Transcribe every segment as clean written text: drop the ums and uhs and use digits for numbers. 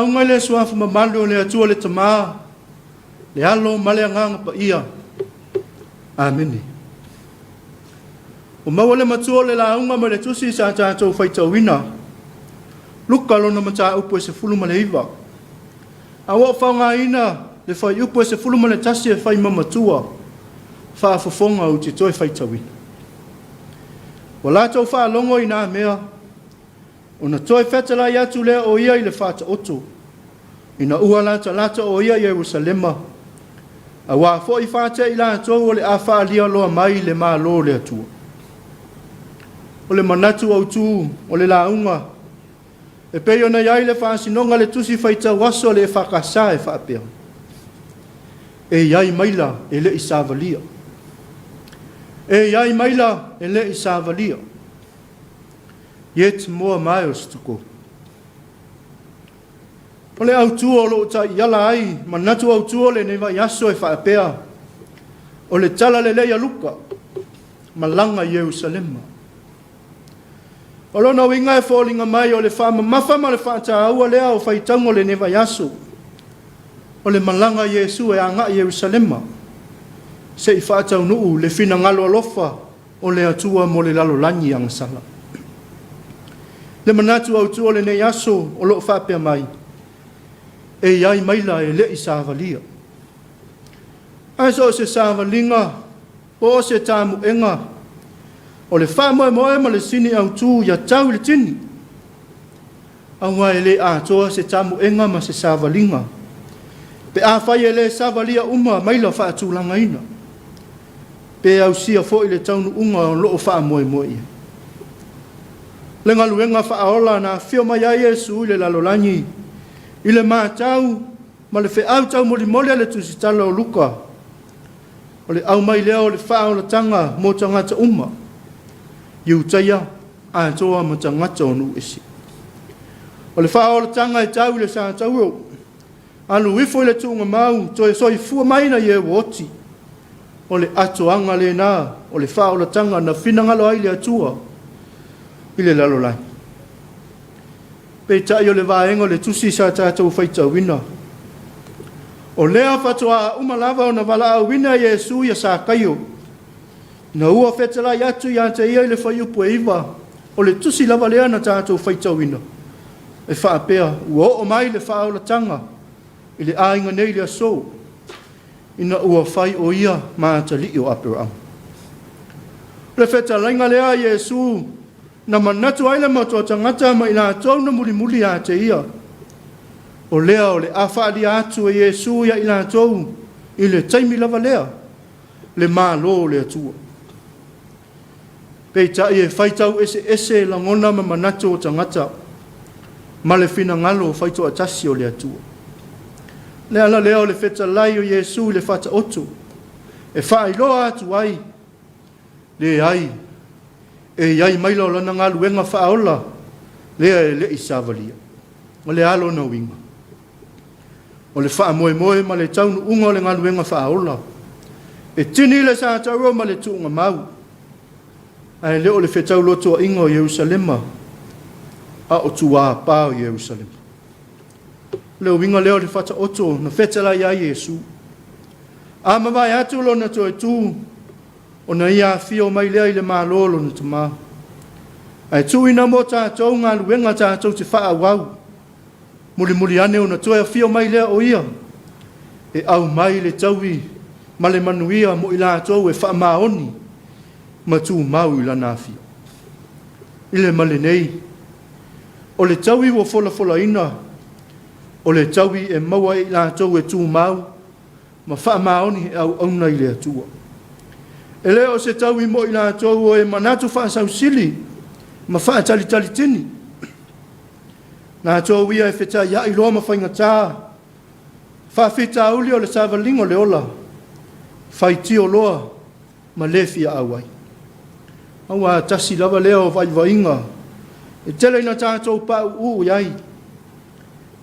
lauga i le Suafa mamalu o le Atua le Tama, le Alo ma le Agaga Paia. Amene. Ua maua le matua o le lauga mai le tusi sa tatou faitauina, Luka lona mataupu e 19. A ua ou faaaogaina le fuaiupu e 11 e fai ma matua, faafofoga ou te toe faitauina. Ua latou faalogo i nā mea, ona toe fetalai atu lea o ia i le Faataoto, ina ua latalata o ia i Ierusalema, auā foi faatea i latou o le a faaalia loa mai le Malo o le Atua. O le manatu autu o le lauga, e pei ona i ai le faasinoga i le tusi faitau aso a le EFKS e faapea, E i ai maila e le i savalia. E i ai maila e le i savalia. Yet more miles to go. O le autu o lo o taiala ai manatu autu o lenei vaiaso e faapea, o le Tala Lelei a Luka, malaga i Ierusalema. O lona uiga e foliga mai o le faamamafa ma le faataua lea o faitauga o lenei vaiaso, o le malaga a Iesu e agai i Ierusalema, se i faataunuu le finagalo alofa o le Atua mo le lalolagi agasala. Le manatu autu o lenei aso o lo o faapea mai, e i ai maila e le i savalia. Ae so o se savaliga po o se tamuega, o le faamoemoe ma le sini autu ia tau i le tini, aua e le atoa se tamuega ma se savaliga pe afai e le savalia uma maila faatulagaina, pe ausia foi le taunuuga o lo o faamoemoe i ai. Le galuega faaola na afio mai ai Iesu i le lalolagi i le matau ma le feau taumolimoli a le tusitala o Luka, o le aumai lea o le faaolataga mo tagata uma, Iutaia atoa ma tagata o nuu ese. O le faaolataga e tau i le satauro, alu ifo i le tuugamau, toe soifua mai na ie ua oti. O le atoaga lena o le faaolataga na finagalo ai le Atua i le lalolagi. Peitai o le vaega o le tusi sa tatou faitauina, o lea faatoa uma lava ona valaauina e Iesu ia Sakaio, ina ua fetalai atu ia te ia i le fuaiupu e 9, o le tusi lava lea na tatou faitauina, e faapea, ua oo mai le faaolataga i le aiga nei i le aso, ina ua fai o ia ma atalii o Aperamo. O le fetalaiga lea a Iesu na manatu ai le matua tagata ma i latou na mulimuli ia te ia, o lea o le a faaalia atu e Iesu ia i latou i le taimi lava lea, le Malo o le Atua. Peitai e faitau eseese lagona ma manatu o tagata ma le finagalo faitoatasi o le Atua. Le ala lea o le fetalai o Iesu i le Faataoto, e faailoa atu ai, leai, e i ai maila o lana galuega faaola lea e le i savalia. O le a lona uiga? O le faamoemoe ma le taunuuga o le galuega faaola, e tini le satauro ma le tuugamau, ae le o le fetaulotoaiga o Ierusalema, a o tuapa o Ierusalema. O le uiga lea o le Faataoto na fetalai ai Iesu. A mavae atu lona toe tu, ona ia afio mai lea i le Malo o lona Tama. Ae tuuina mo tatou galuega tatou te faaauau, mulimuli ane ona toe afio mai lea o ia, e aumai le taui ma le manuia mo i latou e faamaoni ma tumau i lana afio. I le male nei, o le taui ua folafolaina, o le taui e maua e i latou e tumau ma faamaoni e auauna i le Atua. E le o se taui mo i latou o e manatu faasausili ma faatalitalitini, latou ia e fetaiai loa ma faigata, faafitauli o le savaliga o le ola, faitio loa ma le fia auai. Aua tasi lava lea o vaivaiga e tele ina tatou pauu i ai,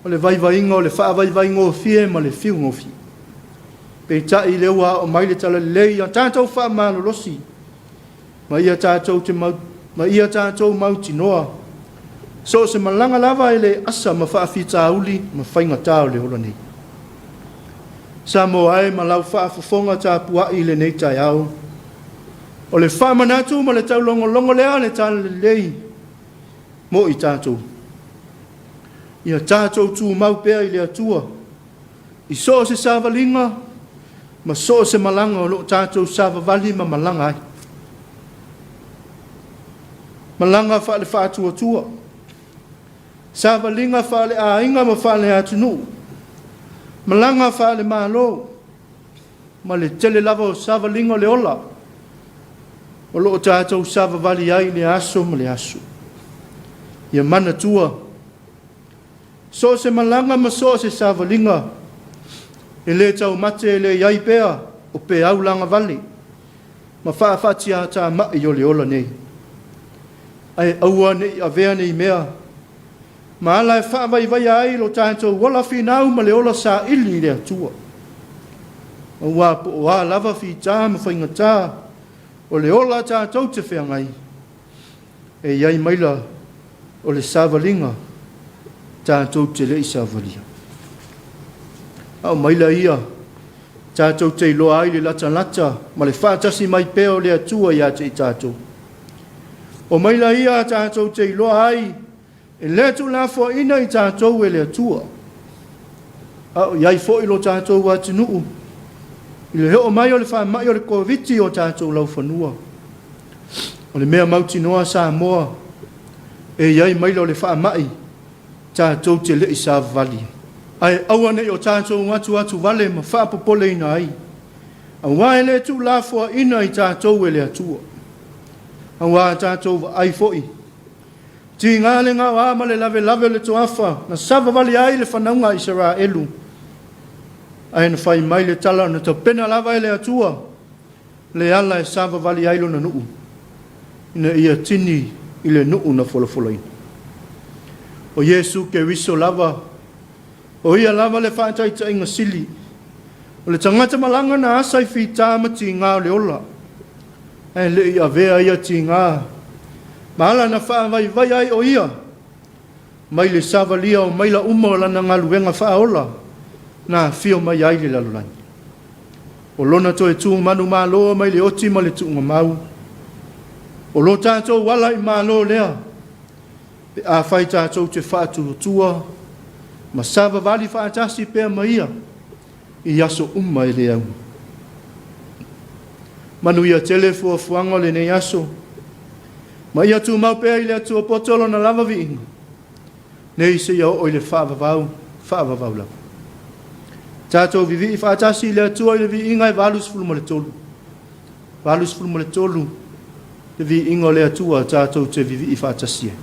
o le vaivaiga o le faavaivaigofie ma le fiugofie. Peitai lea ua ao mai le talalelei ia tatou faamalolosi ma ia tatou, te mau, ma ia tatou mautinoa. So o se malaga lava e le asa ma faafitauli ma faigata o le ola nei. Samoa e ma lau faafofoga tapuai i lenei taeao, o le faamanatu ma le taulogologo lea o le Talalelei mo i tatou. Ia tatou tumau pea i le Atua i so o se savaliga ma so o se malaga o lo o tatou savavali ma malaga ai. Malaga faale-faatuatua, savaliga faale-aiga ma faale-atunuu, malaga faale-Malo, ma le tele lava o savaliga o le ola o lo o tatou savavali ai i le aso ma le aso. Ia manatua, so o se malaga ma so o se savaliga, e le taumate e le i ai pea o peau lagavale ma faafaatiatamai o le ola nei. Ae aua ne i avea nei mea ma ala e faavaivaia ai lo tatou ola finau ma le ola saili i le Atua. Aua po o a lava fita ma faigata o le ola tatou te feagai, e i ai maila o le savaliga tatou te le i savalia. A o maila ia tatou te iloa ai le latalata ma le faatasi mai pea o le Atua ia te i tatou. O maila ia tatou te iloa ai e le tuulafoaiina i tatou e le Atua, a o i ai foi lo tatou atunuu i le oo mai o le faamai o le Koviti o tatou laufanua. O le mea mautinoa Samoa, e i ai maila o le faamai tatou te le i savavali. Ae aua ne i o tatou atuatu vale ma faapopoleina ai, aua e le tuulafoaiina i tatou e le Atua. Aua tatou vaai foi, tiga le gaoa ma le lavelave o le toafa na savavali ai le fanauga a Isaraelu, ae na fai mai le tala na tapena lava e le Atua le ala e savavali ai lona nuu, ina ia tini i le nuu na folafolaina. O Iesu Keriso lava, o ia lava le faataitaiga sili, o le tagata malaga na asa i fita ma tiga o le ola, ae le i avea ia tiga ma ala na faavaivai ai o ia mai le savalia o maila uma o lana galuega faaola na afio mai ai le lalolagi. O lona toe tu manumalo mai le oti ma le tuugamau, o lo tatou ala i malo lea, pe afai tatou te faatuatua ma savavali faatasi pea ma ia i aso uma e le auga. Manuia tele fuafuaga o lenei aso, ma ia tumau pea i le Atua poto lona lava viiga, nei seia oo i le faavavau, faavavau lava. Tatou vivii faatasi i le Atua i le viiga e 83. 83 le viiga o le Atua tatou te vivii faatasi ai.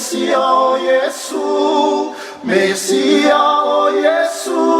Mesia o Iesu, Mesia o Iesu.